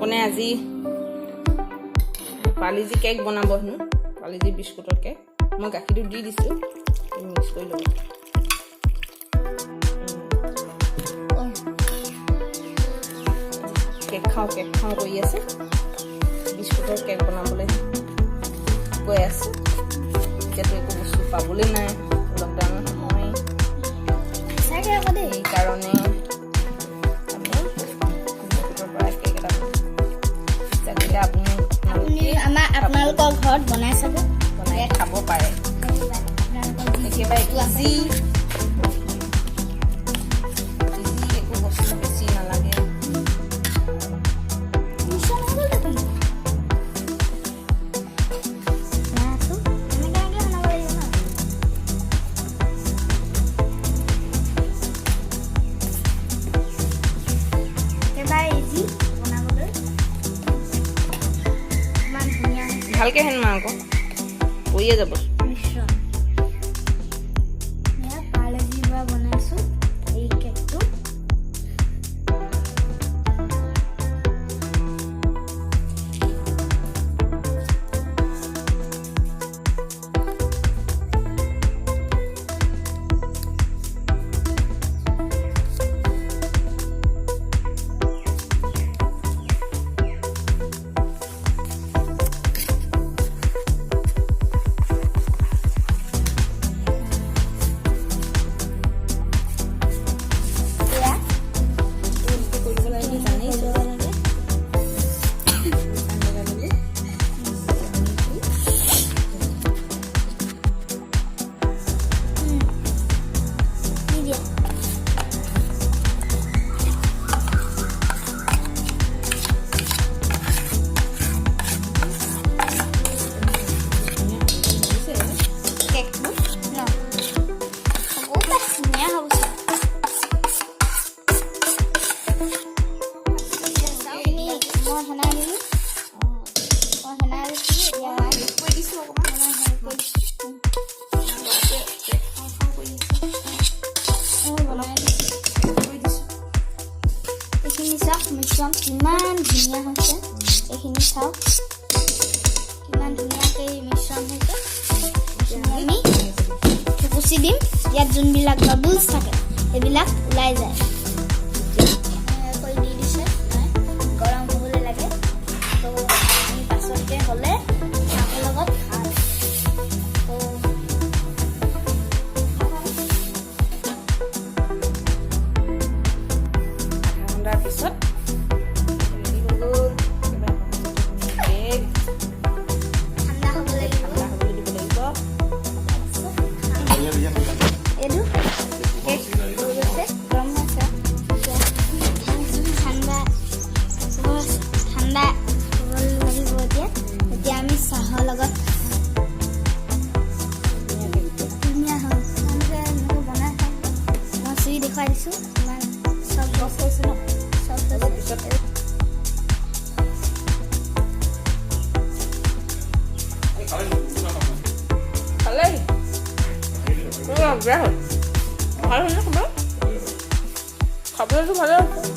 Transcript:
অকণে আজি পাৰ্লেজি কেক বনাব হেনো, পাৰ্লেজি বিস্কুটৰ কেক। মই গাখীৰটো দি দিছোঁ, মিক্স কৰি ল'ব। কেক খাওঁ কেক খাওঁ কৰি আছে, বিস্কুটৰ কেক বনাবলৈ গৈ আছে। এতিয়াতো একো বস্তু পাবলৈ নাই লকডাউনৰ সময়। সঁচাকে আকৌ দেই। সেইকাৰণে আমি বিস্কুটৰ পৰা কেক এটা ইচ্ছা কৰিলে আপুনি আপুনি আমাৰ আপোনালোকৰ ঘৰত বনাই চাব। বনাই খাব পাৰে। আপোনালোকৰ যি একেবাৰে বস্তু আছে। ইজি ইজি, একো বস্তু বেছি নালাগে। মিশ্ৰণ হৈ গ'ল দেখোন। বনাই আছো। এনেকে এনেকে বনাব লাগিব ন? একেবাৰে ইজি বনাবলৈ, ইমান ধুনীয়া হৈছে। ভালকে হেন মা, আকৌ পৰিয়ে যাব। মিশ্ৰণ এয়া পাৰ্লেজিৰ পৰা বনাইছোঁ এই কেকটো। এয়া এনেকে কৰিব লাগে বুলি জানেই কৰিব চবে। লাগে। লগাই ল'লো। দি দিয়া। হৈছে কেকটো। ন হ'ব পাই, ধুনীয়া হ'ব চাগে। এইখিনি মই সনাই দিলোঁ, মই সনাই দিছিলোঁ। এতিয়া মায়ে কৰি দিছোঁ অকণমান। মই হেৰি কৰি দিছোঁ। কেক খাওঁ খাওঁ কৰি আছে। মই বনাই দিছোঁ। কৰি দিছোঁ। এইখিনি চাওক, মিশ্ৰণ কিমান ধুনীয়া হৈছে। এইখিনি চাওক, কিমান ধুনীয়াকৈ মিশ্ৰণ হৈছে। এইখিনি আমি থুকুচি দিম। ইয়াত যোনবিলাক বাবুলছ থাকে, সেইবিলাক ওলাই যায়। কৰি দি দিছে মায়ে। গৰম হ'বলৈ লাগে তো, আমি পাছতকৈ হ'লে চাহৰ লগত খাম তো। আধা ঘণ্টাৰ পিছত ৰেডি হৈ গ'ল একেবাৰে সহজতে কেক। ঠাণ্ডা হ'ব লাগিব। ঠাণ্ডা হ'বলৈ দিব লাগিব। তাৰপিছত খাম। এইটো কেক হৈ গৈছে, গৰম হৈছে। এতিয়া ঠাণ্ডা হ'ব, ঠাণ্ডা হ'ব লাগিব এতিয়া। এতিয়া আমি চাহৰ লগত খাম। ধুনীয়া হ'ল। আপোনালোকে এনেকৈ বনাই খাব। মই চুই দেখুৱাই দিছোঁ, ইমান চব চফ হৈছে ন? চব অলপ হৈছে। পিছত। খালে বেয়া হ'ল, ভাল হ'ল খাব, খাবলৈতো ভালে হৈছে।